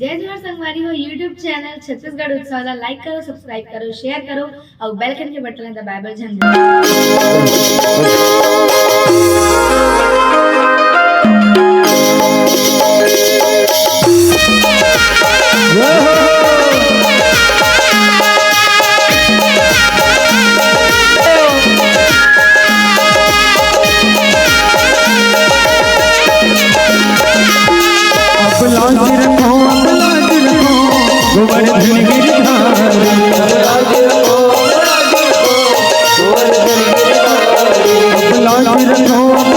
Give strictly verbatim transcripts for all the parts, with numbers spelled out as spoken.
जय जोहार संगवारी हो, YouTube चैनल छत्तीसगढ़ उत्सव ला like करो, subscribe करो, share करो अउ bell icon के button ला दबाए बर झन भूलो। अब लाज रखो, अब लाज रखो, गोवर्धन गिरधारी। अब लाज रखो, अब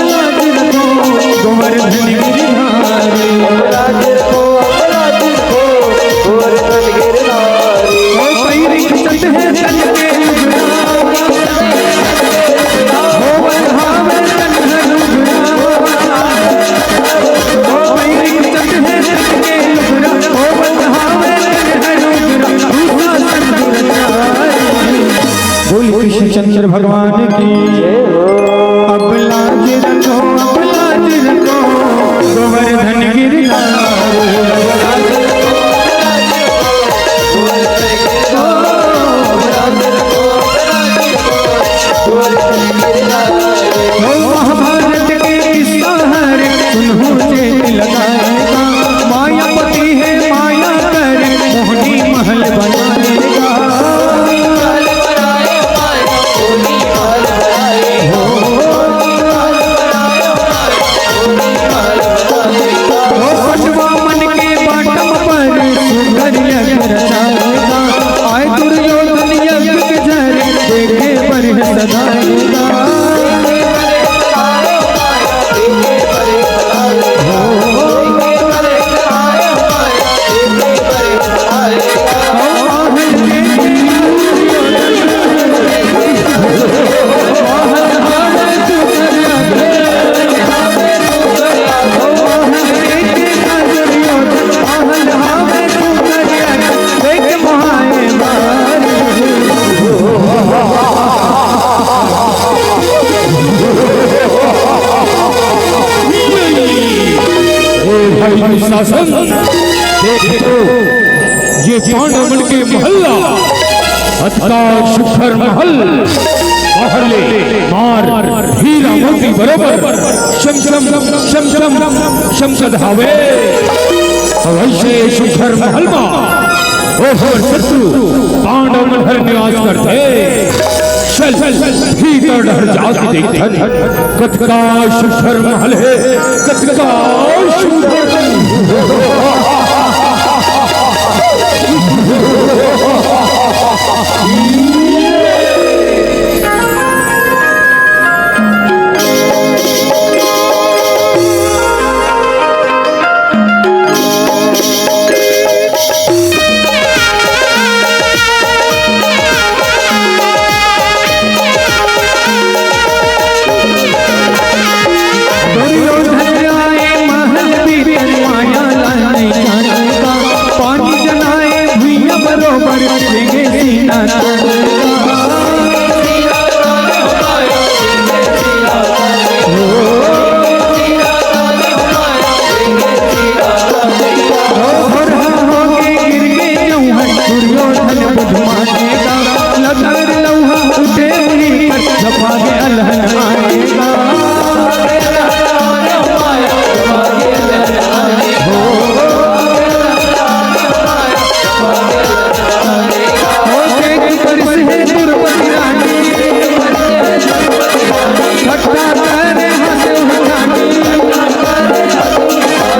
लाज रखो, गोवर्धन गिरधारी। ओ पैर खिंचत हे तन के लुगरा, ओ बढ़ावे तन हर लुगरा। ओ पैर खिंचत हे तन के लुगरा, ओ बढ़ावे तन हर लुगरा। दूसरा संग रचाई। बोल कृष्णचंद्र भगवान की। अब लाज रखो, अब लाज रखो, गोवर्धन गिरधारी। ओ महाभारत के किस्सा हर सुनहु जेठ लगाएगा, मायापति है माया कर मोहनी महल बनाएगा। ओ पटवा मन के बाटम पर सुंदर यज्ञ रचाएगा। आए दुर्योधन यज्ञ के झर देखे पर सदाएगा। ए भाई दुशासन, देख तो, ये पांडव मन के महल ला, अतका सुघर महल, बाहर ले मार हीरा मोती बरोबर चमचम, चमचम, चमचत हावे। अउ अइसे सुघर महल मा ओ हमर शत्रु पांडव मन हर निवास करथे। चल, भीतर डहर जाके देखथन, कतका सुघर महल हे, कतका सुघर। दुर्योधन आए महल भीतर, माया ला नहीं जानेगा। पानी जनाए भुइयां बरोबर, देंगे सीना तानेगा। ओ भरहा होके गिर गे जऊहन, दुर्योधन बुझ मानेगा। लगर लौहा उठे उही पर, झपा के अलहन आएगा। ओ देख बरस हे द्रौपदी रानी, ठट्ठा करे हंसे उठानी।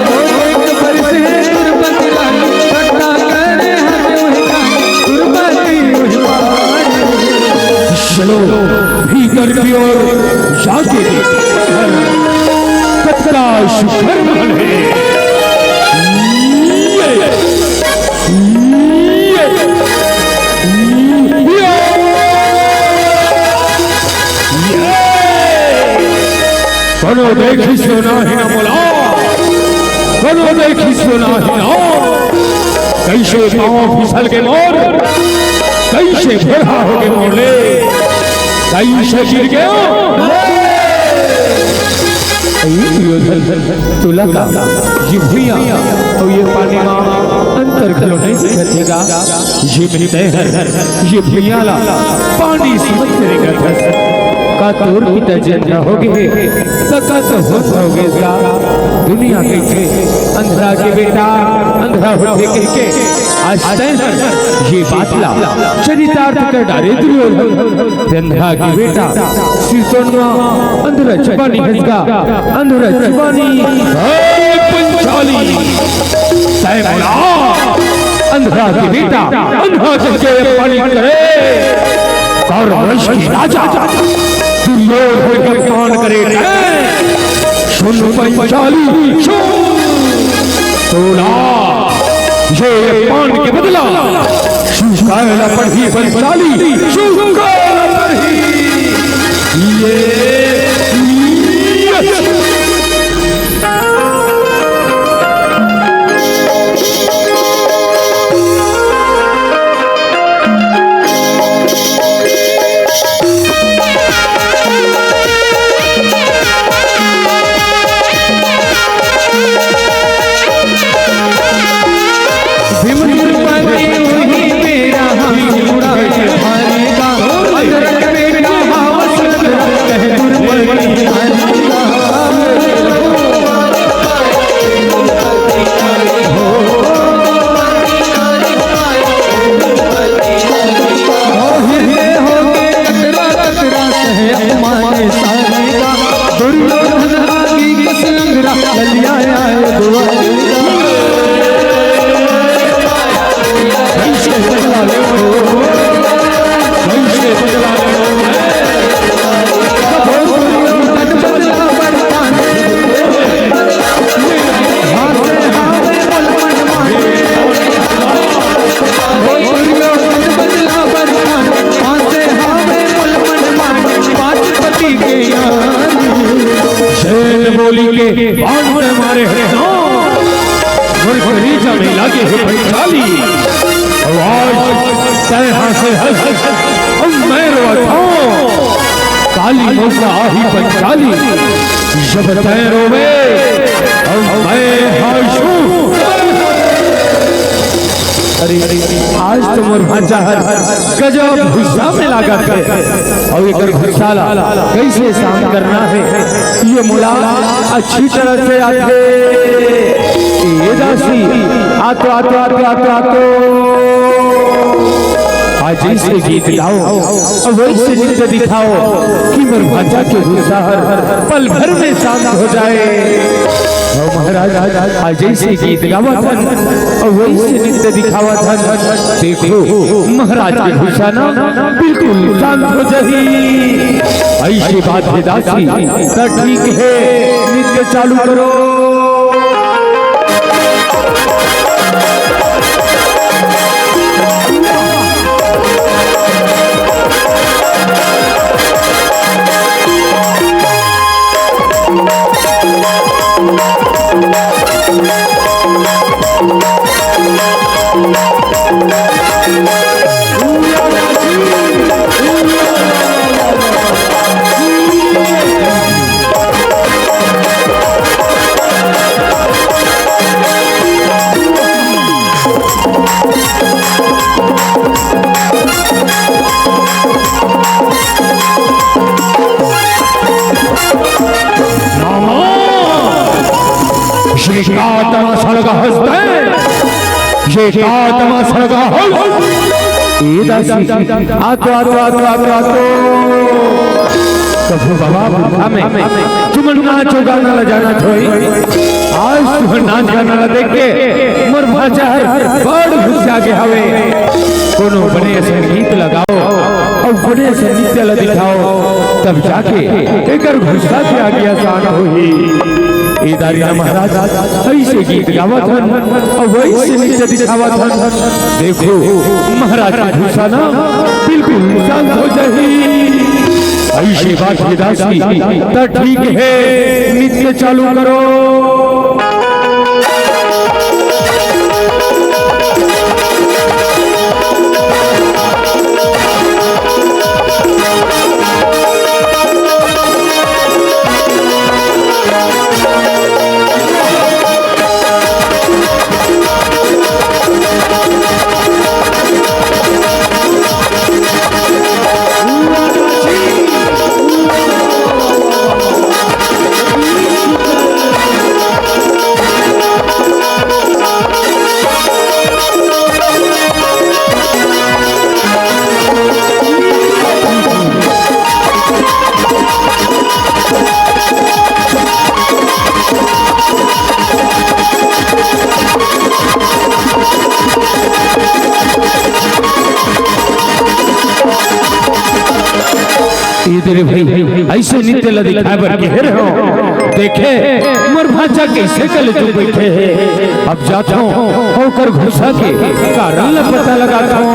ओ देख बरस हे द्रौपदी रानी, ठट्ठा करे हंसे उठानी। द्रौपदी उठानी। चलो, भीतर की ओर जाके देखते हैं, कतका सुघर महल है। ये, ये, ये, ये। कोनो देखिस तो नाही ना मोला, कोनो देखिस तो नाही ना। कइसे पाँव फिसल गे मोर, कइसे भोरहा होगे मोर ले, कइसे गिर गेंव। ए दुर्योधन, तोला का ये भुइयां अउ ये पानी मा तर घलो नहीं दिखत हे गा। ये मिलते हैं, ये भुइयां ला पानी समझ के रेंगत हस। का तोर पिता जी अंधरा हो गे हे, त का तो होत हो गे गा। दुनिया कहिथे, अंधरा के बेटा अंधरा होथे कहिके। आज तैं ये बात ला चरितार्थ कर डारे दुर्योधन। अंधरा के बेटा सिसोनवा अंधरा चबानी हस गा, अंधरा चबानी। हे पंचाली, तैं मोला अंधरा के बेटा अंधरा कहिके अपमानित करे। कौरव वंश के राजा दुर्योधन के अपमान करे तैं। सुन पंचाली, सुन। तोला ये अपमान के बदला चुकाए ला पड़ही पंचाली, चुकाए ला पड़ही। ये, ये शैल बोली के बाण मारे हरे। मोर कलीजा में लागे हे पंचाली। अउ आज तैं हाँसे हस, अउ मैं रोवत हँव। काली मउका आही पंचाली, जब तैं रोवे, अउ मैं हाँसूँ। अरे, आज तो मोर भांचा हर गजब गुस्सा में लागत हे। अउ एकर गुस्सा ला कइसे शांत करना हे, ये मोला अच्छी तरह से आथे। ए दासी, आतो, आतो, आतो, आतो, आतो। आज जइसे गीत गाओ, वइसे नृत्य दिखाओ कि मोर भांचा के गुस्सा हर पल भर में शांत हो जाए। अउ महाराज, आज जइसे गीत गावत हन, अउ वइसे नृत्य दिखावत हन, देखो, महाराज के गुस्सा ना बिल्कुल शांत हो जाही। अइसे बात हे दासी, त ठीक हे, नृत्य चालू करो। मामा, ये का तमाशा लगा हंसते? ये का तमाशा लगा हंस? ए दासी, आतो, आतो, आतो, आतो, आतो। कभू बाबा बुढ़ा में तुमन नाचो गाना ला जानत होई। आज तुमन नाच गाना ला देख के मोर भांचा हर बड़ गुस्सा गे हवे। कोनो बने संगीत लगाओ अउ बने से नृत्य ला दिखाओ, तब जाके एकर गुस्सा के आगिया शांत होही। ए दारी ना महाराज, अइसे गीत गावत हन अउ वइसे नृत्य दिखावत हन। देखो, महाराज के गुस्सा ना बिल्कुल शांत हो जाही। अइसे बात हे दासी, त ठीक हे, नृत्य चालू करो। तेरे भाई, अइसे नृत्य ला दिखाए बर कहे रहे हों। देखे, मोर भांचा कइसे कलेचुप बइठे हे। अब जात हों, ओकर गुस्सा के कारण ला पता लगात हों।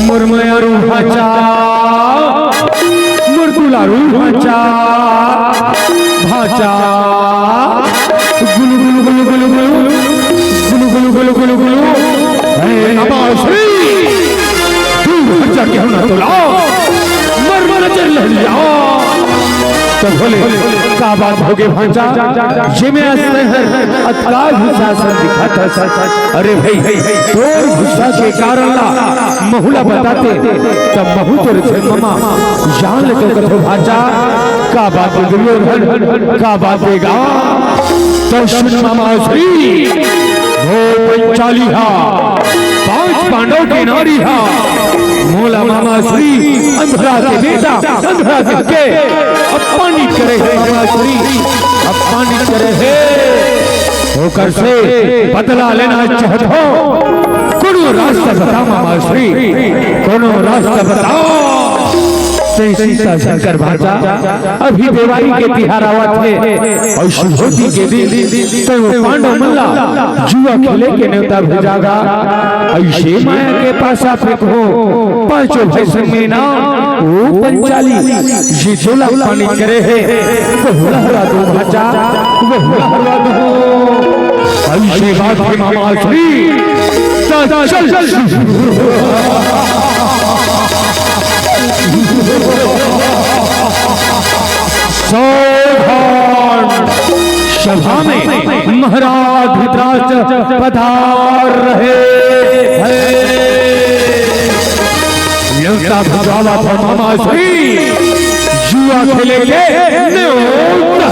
मोर मयारू भांचा, मोर दुलारू भांचा, भांचा, गुलु गुलु गुलु गुलु गुलु, गुलु गुलु गुलु गुलु गुलु। हे नमः श्री, दूर हट जा, केहू ना तोला, मर मर नजर लहरिया। त भोले, का बात होगे भांचा, जेमे अस तैं हर अतका गुस्सा असन दिखत हस। अरे भाई, तोर गुस्सा के कारण ला महू ला बताते, त महू तोर जन्म मा जान लेतेंव कथों भांचा। का बात हे दुर्योधन, का बात हे गा? त सुन मामा श्री, वो पंचाली हा, पांच पांडव के नारी हा, मोला मामा श्री अंधरा के बेटा, अंधरा के के अपमानित करे हे मामा श्री, अपमानित करे हे। ओकर से बदला लेना चाहत हों, कोनो रास्ता बता मामा श्री, कोनो रास्ता बता। तैं चिंता झन कर भांचा, अभी देवारी के तिहार आवत हे अउ सुहोती के दिन तैं वो पांडव मन ला जुआ खेले के नेवता भेजा गा। अइसे मया के पासा फेंकहूं, पांचों भाई संग में ना, वो पंचाली जे तोला अपमानित करे हे, वहू ला हरवा दूं भांचा, वहू ला हरवा दूं। अइसे बात हे मामा श्री, त चल, चल। सावधान! सभा में महाराज धृतराष्ट्र पधार रहे हैं। नेवता भेजावत हों मामा श्री, जुआ खेले के नेवता।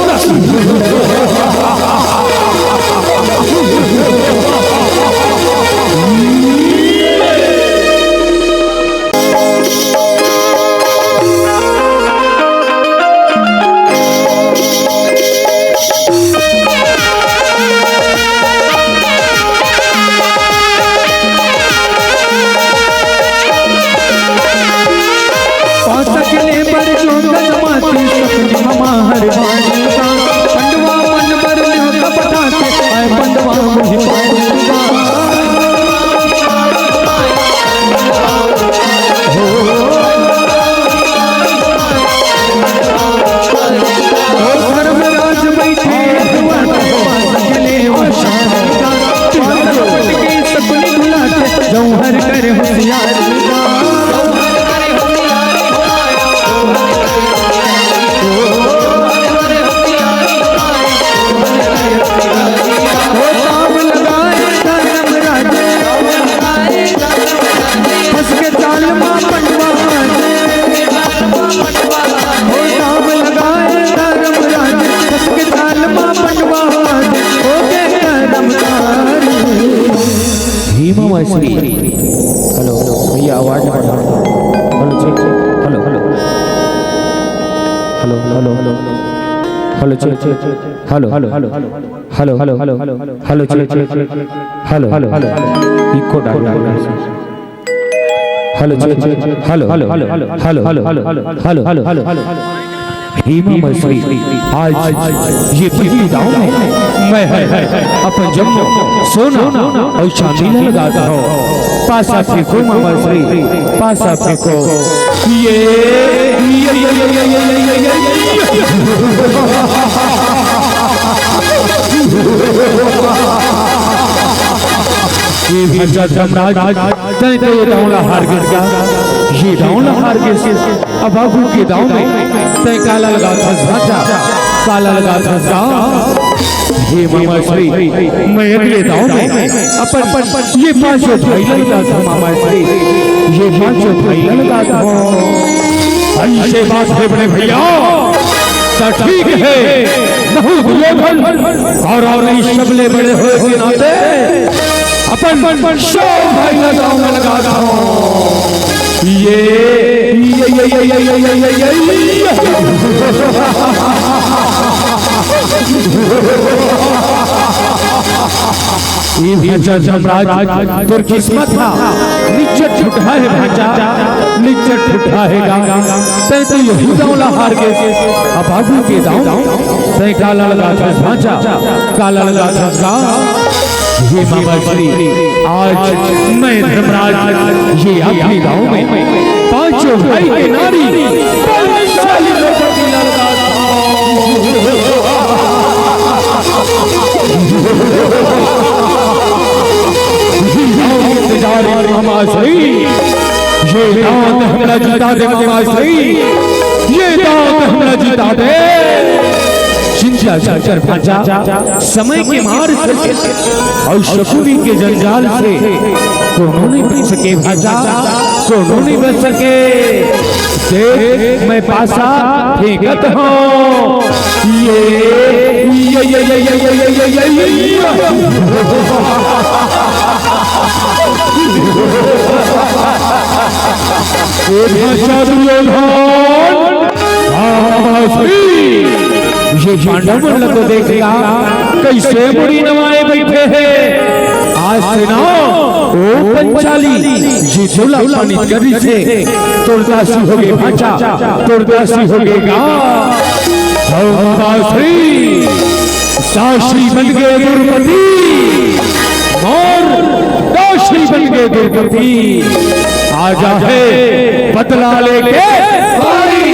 पासक ले बर जोंगन माती, सपनी ममा हर बानी का। पंडवा मन बर न्योता पठाके, आय पंडवा मुझे पानी का। हो धर्मराज बैठे हुआ, पासक ले वो शानी का। पासक के सपनी भुलाके, जौहर कर होशियारी का। हे मामा श्री। हेलो, भैया, आवाज बढ़ाओ। Hello, check, check. Hello, hello. Hello, hello, hello. Hello, check, check, check. Hello, hello, hello. Hello, hello, hello. Hello, check, check, check. Hello, hello, hello. Echo डाल, डाल, डाल। Hello, check, check. Hello, hello, hello. Hello, hello, hello. हे मामा श्री, आज ये पहली दांव में मैं ह अपन जम्मो सोना अउ चांदी ला लगात हों। पासा फेंको मामा श्री, पासा फेंको। ये, ये, ये, ये, ये, ये, ये, ये, ये, ये। ये भी जगमराज, तैं तो ये दांव ला हार गेस गा, ये दांव ला हार गेस। अब आगू के दांव में तैं काला लगात हस भांचा, काला लगात हस गा। हे मामा श्री, मैं अगले दांव में अपन ये पांचों भाई ला लगात हों मामा श्री, ये पांचों भाई ला लगात हों। अइसे बात हे बड़े भैया, त ठीक हे, महू दुर्योधन अउ, अउ नहीं सबले बड़े होय के नाते अपन सब भाई ला दांव में लगात हों। ये, ये, ये। ये भी जमराज, तोर किस्मत हा नीचे झूठा हे भांचा, निच्चट झूठा हे गा। तैं तो यहू दांव ला हार गेस, अब आगू के दांव तैं काला लगाथस भांचा, काला लगाथस गा। हे मामा श्री, आज मैं धर्मराज ये आखिरी दांव में पांचों भाई के नारी बलशाली द्रौपदी ला लगाथंव। इंतजार मामा श्री, ये दांव हमला जीता दे मामा श्री, ये दांव हमला जीता दे। चिंता झन कर भांचा, समय के मार से अउ शकुनी के जंजाल से कोनो नइ बच सके भांचा, कोनो नइ बच सके। देख, मैं पासा फेंकत हंव। ये, ये, ये। ए भांचा दुर्योधन, आ, ये पांडव मन ला तो देख ला, कइसे मुड़ी नवाए बइठे हे। आज से ना ओ पंचाली, जे तोला अपमानित करिस हे, तोर दासी होगे भांचा, तोर दासी होगे गा। ओ दासी, दासी बन गे द्रौपदी, मोर दासी बन गे द्रौपदी। आजा हे बदला लेके भाई।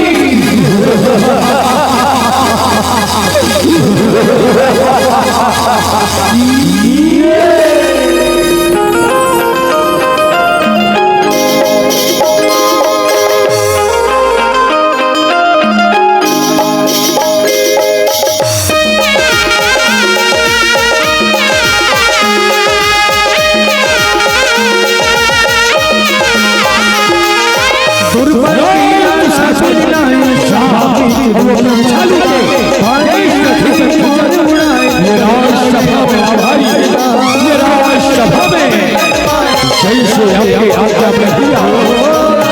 जय श्री राम की आज्ञा, प्रभु।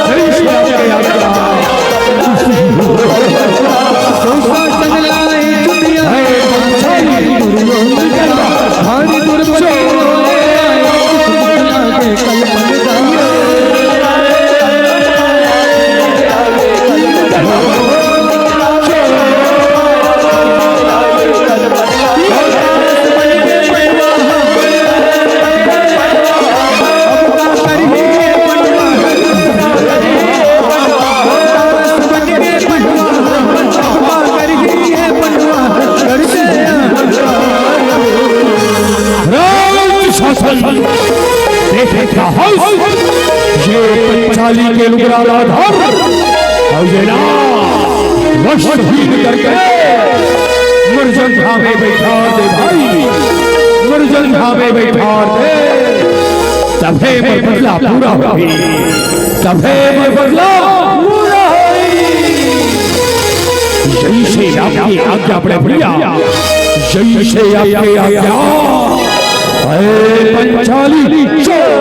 जय श्री राम की आज्ञा। राज शासन देखे का हस, ये पंचाली के लुगरा ला धर, अउ ये ला वस्त्रहीन करके मरजंघा में बइठार दे भाई, मरजंघा में बइठार दे, तभे मोर बदला पूरा होही, तभे मोर बदला पूरा होही। जइसे आपके आज्ञा बड़े भैया, जइसे आपके आज्ञा। अरे पंचाली, चल।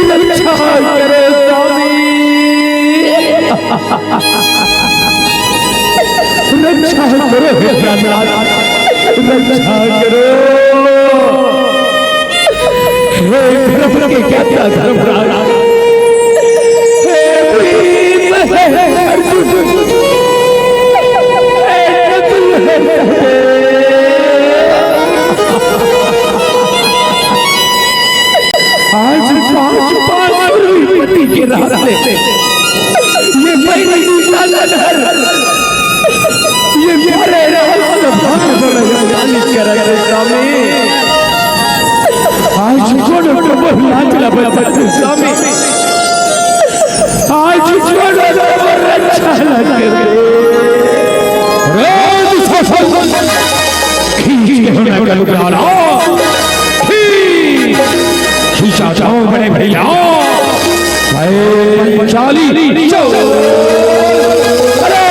रक्षा करो स्वामी, रक्षा करो हे प्राणनाथ, रक्षा करो। हे धर्म के ज्ञाता धर्मराज, हे भीम, हे अर्जुन, हे नकुल, हे सहदेव। आज पांच पांच रुई पति के रास्ते ये बैरी साला धर, ये प्यारे राज सभा में बड़ा काली करा दे स्वामी। आज कोनो प्रभु नाच ला बचा दे स्वामी। आज कोनो प्रभु रक्षा ला कर दे। रोज सफल खींच के होना कल काला। खींच, खींचा जाओ बड़े भैया। भाई पंचाली, चलो। अरे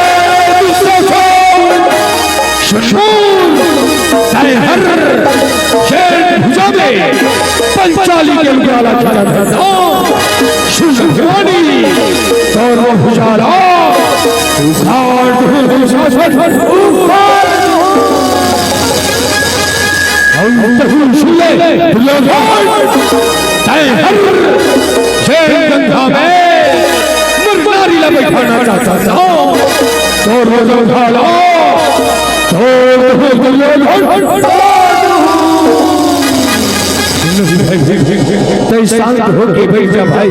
दूसरा छोर, शूर, सारे हर शेर भुजा में पंचाली के उजाला खड़ा करता। शुंभवानी, भुजाला, उखाड़ दूं दुशासन, उखाड़ दूं। अंतहीन शिले, दुर्योधन, तैं हर जेल गंगा में मुरनारी ला बैठाना चाहता था। तो दुर्योधन, तो दुर्योधन, तैं शांत होके बैठ जा भाई,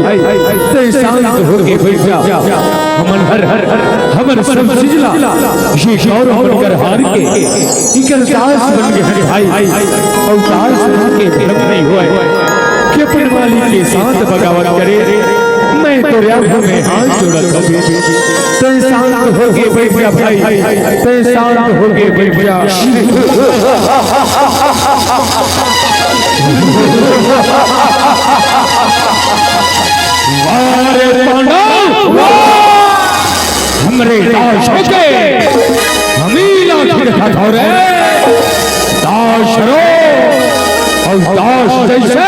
तैं शांत होके बैठ जा। हमन हर, हर, हमर सब सिजला ये गौरव बनकर हार के इकर दास बन गए हैं भाई। अउ दास बन के भ्रम नहीं होय कि अपन मालिक के साथ बगावत करे। मैं तोरे आगू में हाथ जोड़त हूँ, तैं शांत होके बैठ जा भाई, तैं शांत होके बैठ जा। वाह रे पांडव, वाह! हमरे दास होके हमी ला खिड़का धोरे। दास रो, अउ दास जैसे,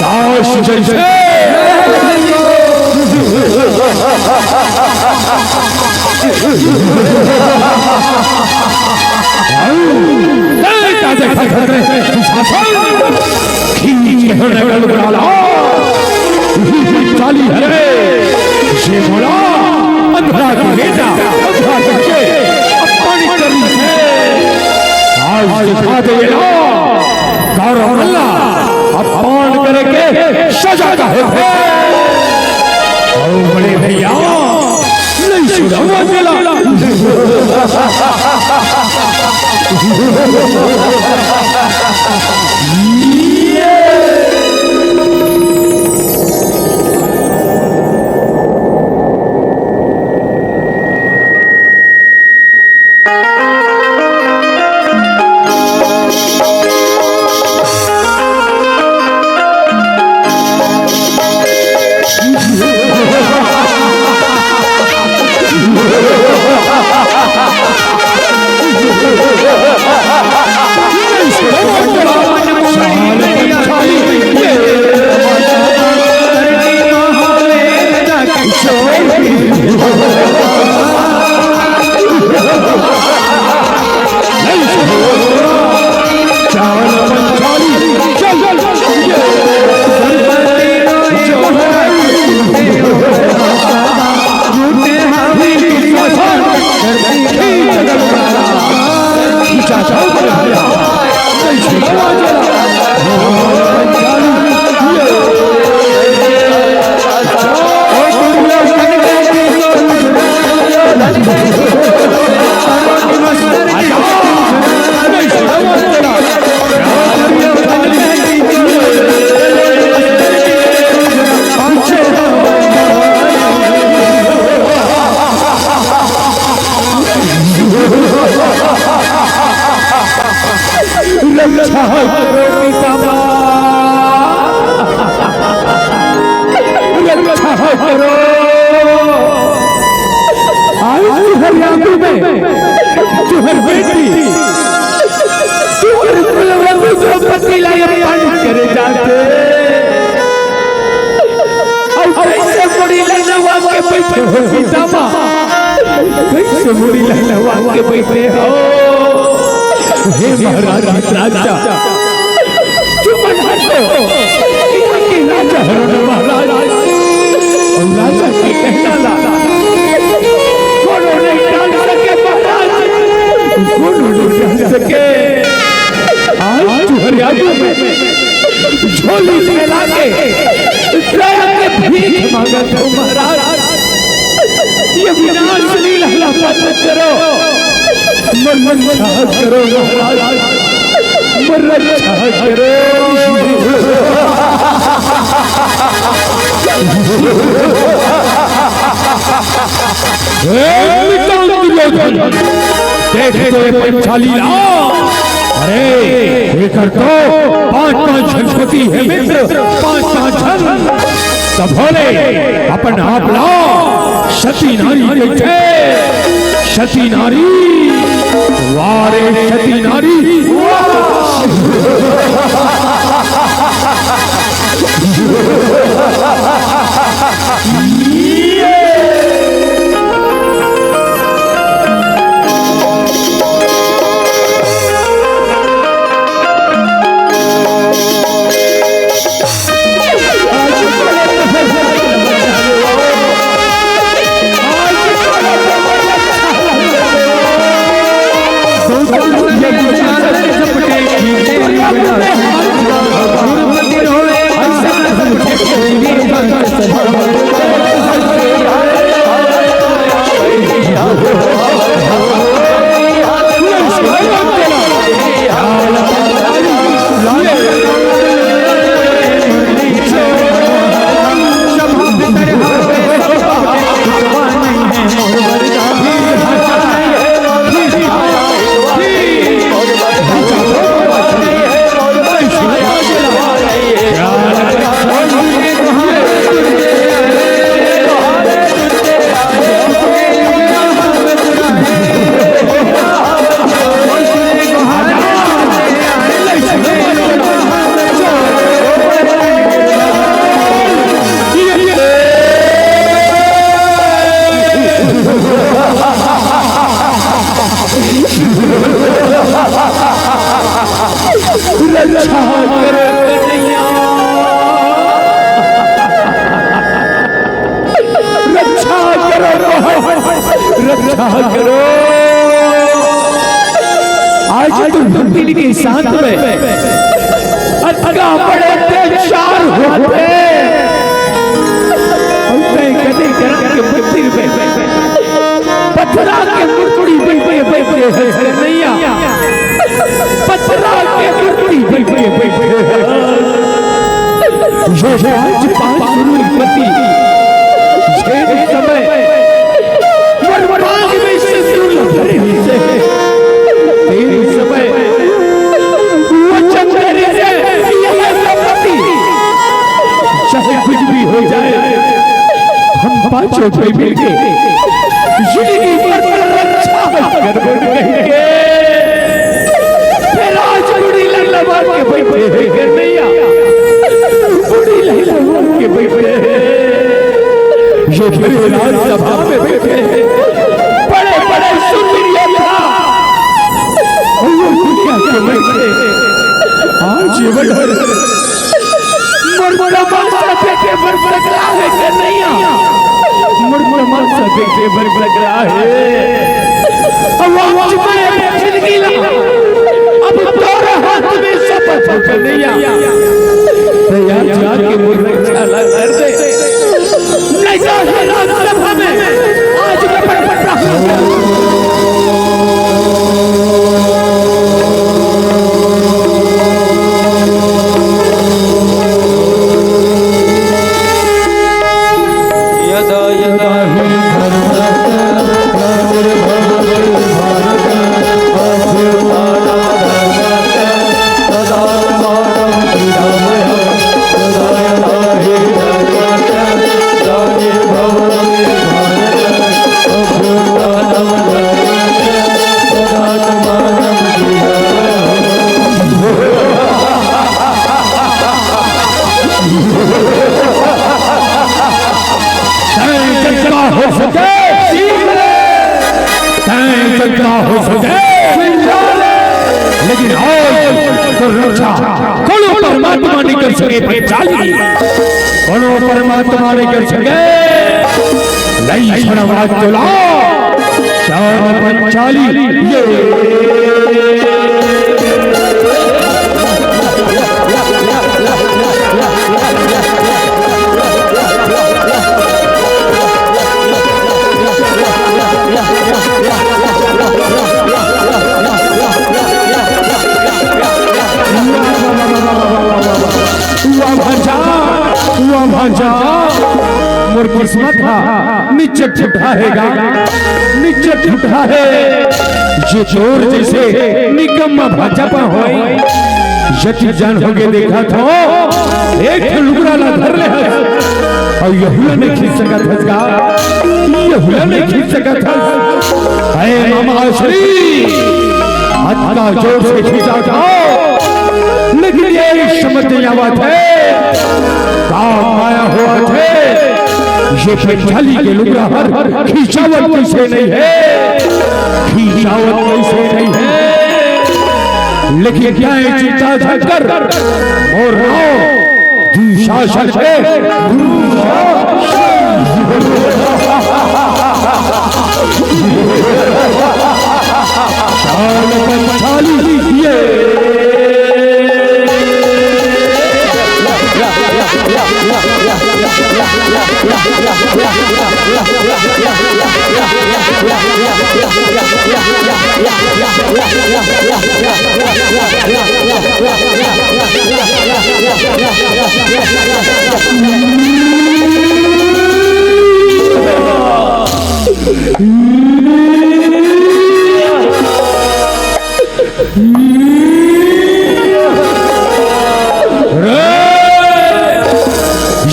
दास जैसे। तैं का देखत हस रे, दुशासन? खींच के हर नकल उड़ा ला। चाली हरे, ये बोला, अंधरा के बेटा, अंधरा के बच्चे, अपमान करी से। आज दिखा दे ना, गौरव मल्ला, अपमान करे के सजा का है। ओ बड़े भैया, नहीं सुनावा चला। रक्षा करो पितामह, रक्षा करो। आज तुहर आगू में तुहर बेटी, तुहर कुलवती द्रौपदी ला अपमानित करे जात हे। अउ कइसे मुड़ी ला नवा के बइठे हो पितामह? कइसे मुड़ी ला नवा के बइठे हो? हे महाराज धृतराष्ट्र, तुमन हर तो इहाँ के राजा हरो न महाराज। अउ राजा के कहना ला कोनो नइ टाल सके महाराज, कोनो नइ टाल सके। आज तुहर आगू में झोली फैला के दया के भीख मांगत हूँ महाराज, ये विनाश लीला ला बंद करो, मोर रक्षा करो महाराज, मोर रक्षा करो। हे नितांत दुर्योधन, देख तो ये पंचाली ला। अरे, एकर तो पांच पांच झन पति हे मित्र, पांच पांच झन। तभो ले अपन आप ला सती नारी कहिथे, सती नारी, वाह रे सती नारी, वाह। साथ में अतका बड़े अत्याचार होथे। अउ तैं कते करम के मंदिर में पथरा के मूर्ति बइठे बइठे हस कन्हैया, पथरा के मूर्ति बइठे बइठे हस। ये पांच पांच रुपति जेन समय मोर मांग में सिंदूर लगे रहिसे, तेन समय वचन दे रहिसे, ये संपत्ति चाहे कुछ भी हो जाए, हम पांचों भाई मिलके जिंदगी भर तेरा रक्षा करबो कहिके। फेर आज बुढ़ी लइला मार के बइठे हे कन्हैया, बुढ़ी लइला मार के बइठे हे। ये मेरे राजसभा में बइठे हे बड़े बड़े सुरवीर योद्धा, अउ वो दुनिया के बइठे आज ये बड़ा मोर तमाशा देखे बर पगला हे कन्हैया, मोर तमाशा देखे बर पगला हे। अब आज मैं जिंदगी ला अब तोरे हाथ में सौंपत हंव कन्हैया। तैयार जाके मोर रक्षा ला कर दे, नहीं तो ये राजसभा में आज मैं पटपट रहूं। यदा यदा हि धर्मस्य ग्लानिर्भवति भारत, अभ्युत्थानं धर्मस्य तदात्मानं सृजाम्यहम्। यदा यदा हि धर्मस्य ग्लानिर्भवति भारत, अभ्युत्थानं धर्मस्य तदात्मानं सृजाम्यहम्। तैं जतका हो सके, तैं जतका हो सके, लेकिन आज तोर रक्षा कोनो परमात्मा नइ कर सके पंचाली, कोनो परमात्मा नइ कर सके। लई छोड़व आज तोला, जान पंचाली, ये। वाह भांजा, वाह भांजा, मोर किस्मत हा निच्चट फुटहा हे गा, निच्चट फुटहा हे। जे तोर जइसे निकम्मा भांजा पा होय, जति जान होगे देखत हों, एक ठो लुगरा ला धर ले हस, अउ यहू ला नइ खींच सकत हस गा, यहू ला नइ खींच सकत हस। अरे मामा श्री, अतका जोर से खींचा था, लेकिन ये समझ नइ आवत हे, का माया होवत हे, ये पंचाली के लुगरा हर खिंचावत कइसे नइ हे, खिंचावत कइसे नइ हे। लेकिन तैं चिंता झन कर, मोर नाव दुशासन हे। चाल पंचाली ये।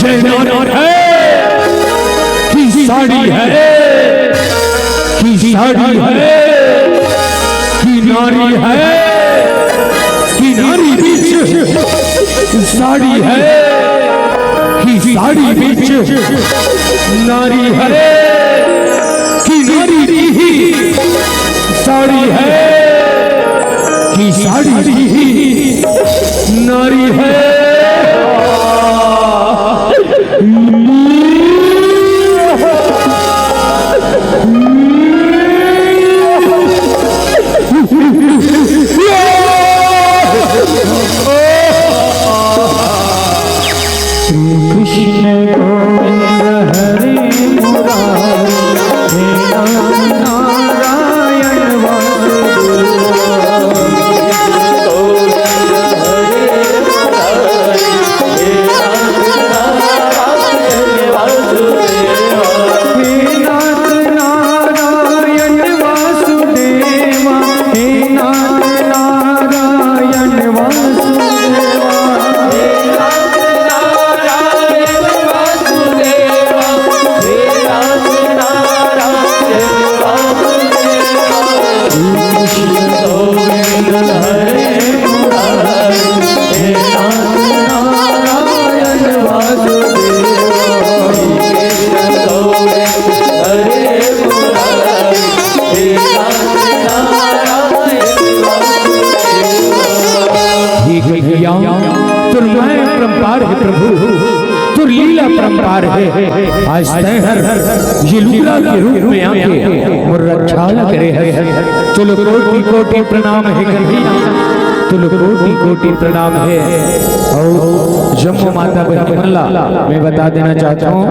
ये नारी है कि साड़ी है, कि साड़ी है, कि नारी है, कि नारी बीच साड़ी है, कि साड़ी बीच नारी है, कि नारी की ही साड़ी है, कि साड़ी की ही नारी है। कृष्ण गोविंद हरे मुरारी, हे नाथ नारायण वासुदेवा। हे नाथ नारायण वासुदेवा, हे नाथ नारायण वासुदेवा। हे कन्हैया, तोर माया अपरंपार हे प्रभु, तोर लीला अपरंपार हे। आज तैं हर ये लुगरा के रूप में आके मोर रक्षा ला करे हस। चलो कोटि कोटि प्रणाम हे कन्हैया, चलो कोटि कोटि प्रणाम हे। अउ जम्मो माता बहिनी मन ला मैं बता देना चाहत हूँ,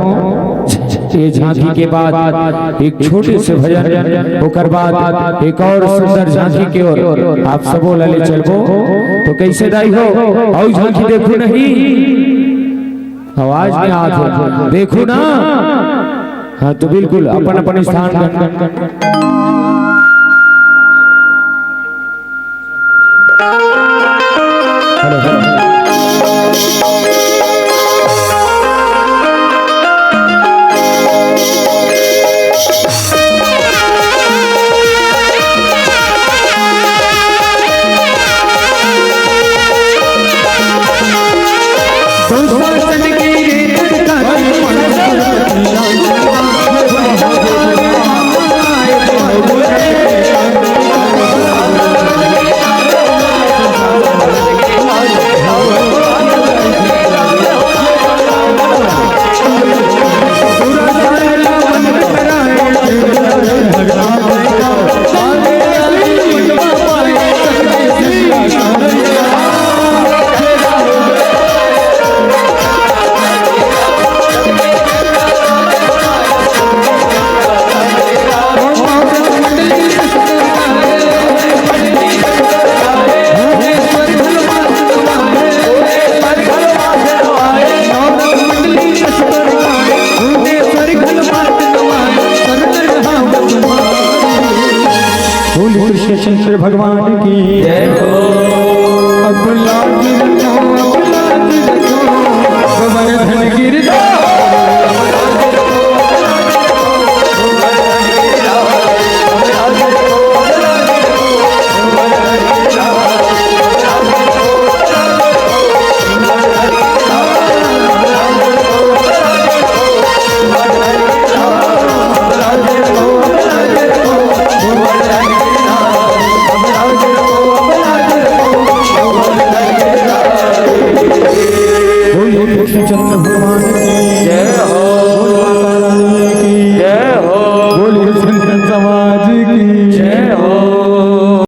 ये झांकी के बाद एक छोटे से भजन, ओकर बाद एक और सुंदर झांकी के ओर आप सबो ला ले चलबो। तो कैसे दाई हो, अउ झांकी देखो नहीं, आवाज नहीं आत हे, देखो ना। हाँ, तो बिल्कुल अपन अपन स्थान पर। बोल कृष्ण चंद्र भगवान की।